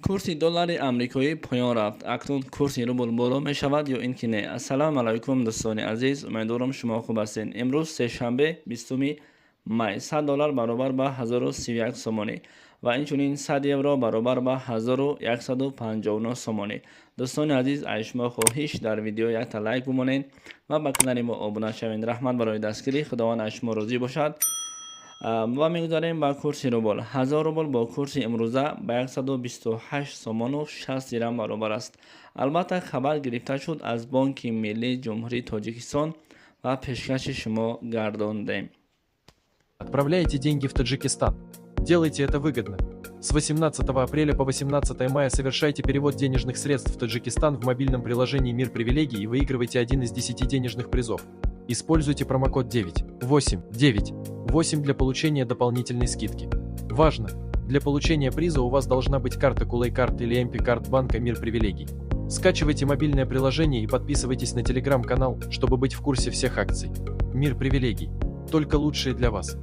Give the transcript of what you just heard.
Курси доллари амрикоӣ поён рафт. Акнун курси рубл боло мешавад ё ин ки не? Ассалому алайкум, дӯстони азиз, умедворам, шумо хуб ҳастед. Имрӯз сешанбе, 20-уми май, 100 доллар баробар ба 1031 сомонӣ ва инчунин 100 евро баробар ба 1159 сомонӣ. Дӯстони азиз, аз шумо хоҳиш, дар видео якта лайк бимонед ва ба канали мо обуна шавед. Раҳмат барои дастгирӣ, Худованд аз шумо розӣ бошад. Ва мегузарем ба курси рубл. 1000 рубл бо курси имрӯза ба 128 сомону 60 дирам баробар аст. Албатта, хабар гирифта шуд аз Бонки миллии Ҷумҳурии Тоҷикистон ва пешкаши шумо гардондем. Отправляете деньги в Таджикистан. Делайте это выгодно. С 18 апреля по 18 мая совершайте перевод денежных средств в Таджикистан в мобильном приложении «Мир привилегий» и выигрывайте один из 10 денежных призов. Используйте промокод 9, 8, 9, 8 для получения дополнительной скидки. Важно! Для получения приза у вас должна быть карта Кулай Карт или MP Карт банка «Мир привилегий». Скачивайте мобильное приложение и подписывайтесь на телеграм-канал, чтобы быть в курсе всех акций. «Мир привилегий». Только лучшее для вас.